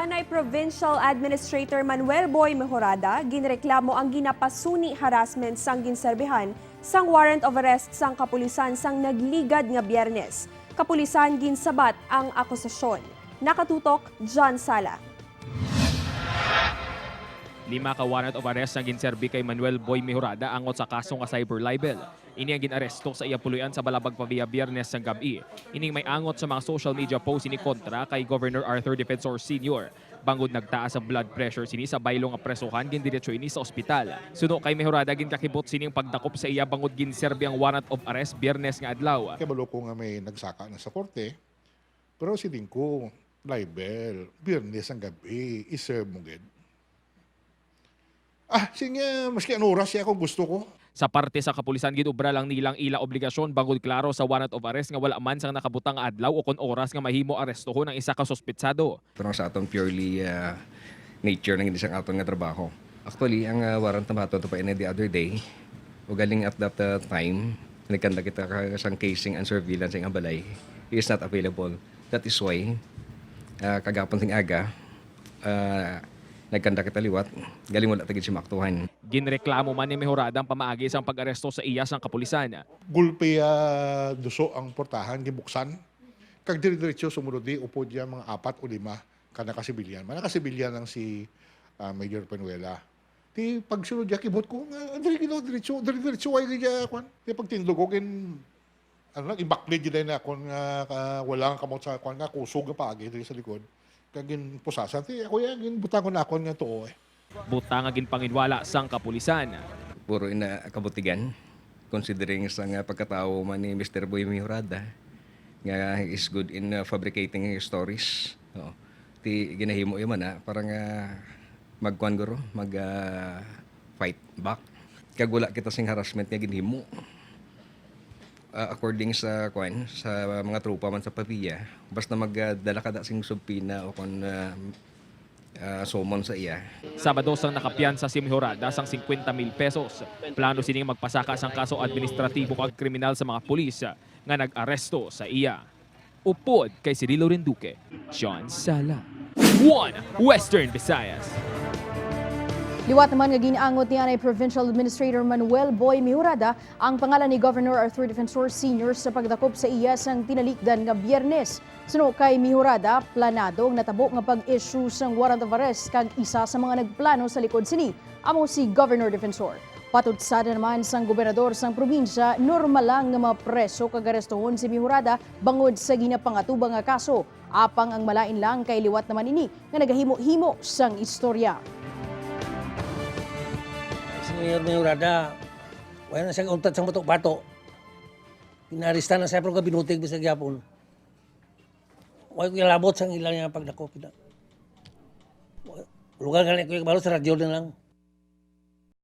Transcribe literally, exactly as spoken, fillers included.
Nay Provincial Administrator Manuel Boy Mejorada ginreklamo ang ginapasuni harassment sang ginserbihan sang warrant of arrest sang kapulisan sang nagligad nga Biyernes. Kapulisan ginsabat ang akusasyon. Nakatutok, John Sala. Lima ka warrant of arrest ang ginserbi kay Manuel Boy Mejorada angot sa kaso nga cyber libel. Ini ang gin-aresto sa iya puloy-an sa Balabag Pavia Biyernes sang gab-i. Ining may angot sa mga social media post ini kontra kay Governor Arthur Defensor Senior. Bangod nagtaas ang blood pressure sini sa baylo nga presohan, gindiretso ini sa ospital. Suno kay Mejorada, ginkakibot sini ang pagdakop sa iya bangod ginserbi ang warrant of arrest Biyernes nga adlaw. Kabalo ko nga may nagsaka na sa korte, pero siling ko, libel, Biyernes ang gab-i, i-serve mo gid. Ah, sige, maski ano oras siya kung gusto ko. Sa parte sa kapulisan, ginobra lang nila ang ila obligasyon bangod klaro sa warrant of arrest nga wala man sang nakabutang nga adlaw o kon oras nga mahimo arestohon ang isa ka suspetsado. Pero sa aton purely, ah, nature na gid sang aton nga trabaho. Actually, ang, ah, warrant na bato to pa ini the other day, ugaling at that, ah, time, nagkanda kita ka sang casing and surveillance sa iyang balay. He is not available. That is why, ah, kagapon sing aga, ah, nagkanda kita liwat, galing wala ta gid siya maaktuhan. Ginreklamo man ni Mejorada ang pamaagi sang pag-aresto sa iya sang kapulisan. Gulpi, ah, duso ang portahan, gibuksan. Kag dire-diretso sumunod di upod ya mga apat o lima ka naka-civilian. Mga naka-civilian lang si, ah, Major Penuela. Ti pagsunod ya, kibot ko nga, "Ah, diri gid, diretso, dire-diretso, ay gid ya, kwan." Ti pagtindog ko, gin-, ano lang, ibaklid gid na akon nga, ka-, wala nga kamot sa kwan nga, kusog nga paagi diri sa likod. Kag ginpusasan, ti ako ya, ginbutangon na akon nga tuo, eh. Butang nga ginpanginwala sang kapulisan. Puro ina kabutigan, considering sa nga pagkatawo man ni Mister Boy Mejorada, nga he is good in, uh, fabricating stories. Oo. Ti ginahimo ya man na para nga magkuan guro, mag, ah, fight back. Kag wala kita sing harassment nga ginhimo. Ah, according sa kuan, sa mga tropa man sa Pavia, basta magdala ka da sing subpoena o kon, ah, ah, summon sa iya. Sabado sang nakapiyansa si Mejorada sang cincuenta mil pesos. Plano sini nga magpasaka sang kaso administratibo kag kriminal sa mga pulis nga nag-aresto sa iya. Upod kay Cirilo Rinduque, John Sala, One Western Visayas. Liwat naman nga gin-angot ni anay Provincial Administrator Manuel Boy Mejorada ang pangalan ni Governor Arthur Defensor Senior sa pagdakop sa iya sang tinalikdan nga Biyernes. Suno kay Mejorada, planado ang natabo nga pag-issue sang warrant of arrest kag isa sa mga nagplano sa likod sini amo si Governor Defensor. Patod sada naman sang gobernador sang probinsya, normal lang nga mapreso kag arestohon si Mejorada bangod sa ginapangatubang nga kaso, apang ang malain lang kay liwat naman ini nga nagahimo-himo sang istorya. Si Mayor Mejorada, wala na siya kauntad sang bato-bato. Pinaaresta na siya, pero kabinutig bisag gihapon. Wala ko labot sang ila nga pagdakop. Lugar gani ko yung balo sa radyo na lang.